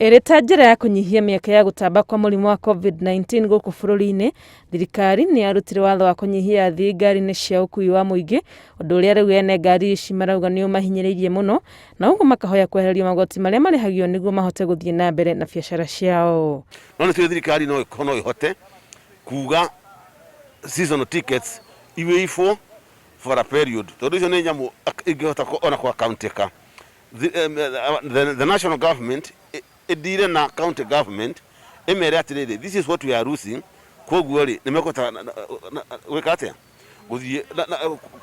Ĩrĩ ta njĩra ya kũnyihia mĩeke ya gũtamba kwa mũrimũ wa Covid-19 gũkũ bũrũri-inĩ, thirikari nĩ yarutire watho wa kũnyihia athii ngari-inĩ cia ũkuui wa mũingĩ, ũndũ ũrĩa rĩu ene ngari ici marauga nĩ ũmahinyĩrĩirie mũno, na ũguo makahoya kwehererio magoti marĩa marĩhagio nĩguo mahote gũthiĩ na mbere na biacara ciao. No nĩ tũĩ thirikari no ĩhote kuga seasonal tickets iwĩibwo for a period, tondũ icio nĩ nyamũ ingĩhota ona kũ account-ĩka. The national government ĩndire na county government ĩmere atĩrĩrĩ, "This is what we are losing." Koguo rĩ, nĩ mekũhota gwĩka atĩa gũthiĩ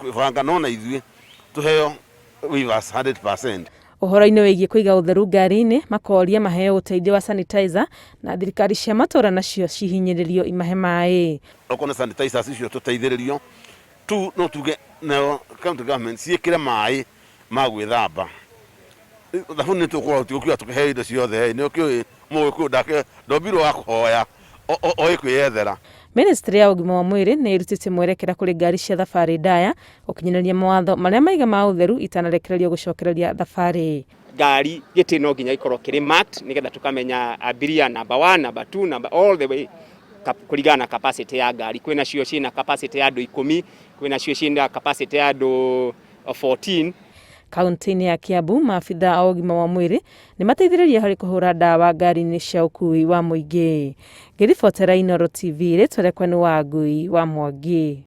kwĩbanga no na ithuĩ tũheo waivers 100%. Ũhoro-inĩ wĩgiĩ kũiga ũtheru ngari-inĩ, makoria maheo ũteithio wa sanitizer na thirikari cia matũra nacio cihinyĩrĩrio imahe maĩ. Okorwo nĩ sanitizers icio tũteithĩrĩrio tu, no tuge nayo county government ciĩkĩre maĩ ma gwĩthamba, thabuni nĩ tũkũrora, tũgũkiuga tũkĩheo indo ciothe. Nĩ ũkĩũĩ mũgĩkũyũ ndake ndombirwo wa kũhoya, oĩ kwĩyethera. Ministry ya ũgima wa mwĩrĩ nĩ ĩrutĩte mwerekera kũrĩ ngari cia thabarĩ ndaya gũkinyanĩria mawatho marĩa maiga ma ũtheru itanarekererio gũcokereria thabarĩ. Ngari gĩtĩ no nginya gĩkorwo kĩrĩ marked nĩgetha tũkamenya abiria number 1, number 2, number all the way kũringana na capacity ya ngari. Kwĩna cio ciĩna capacity ya andũ 10, kwĩna cio ciĩna capacity ya andũ 14. Kaunti-inĩ ya Kiambu, maabitha a ũgima wa mwĩrĩ nĩ mateithĩrĩria harĩ kũhũra ndawa ngari-inĩ cia ũkuui wa mũingĩ. Ngĩribotera Inooro TV, rĩtwa rĩakwa nĩ Wangui wa Mwangi.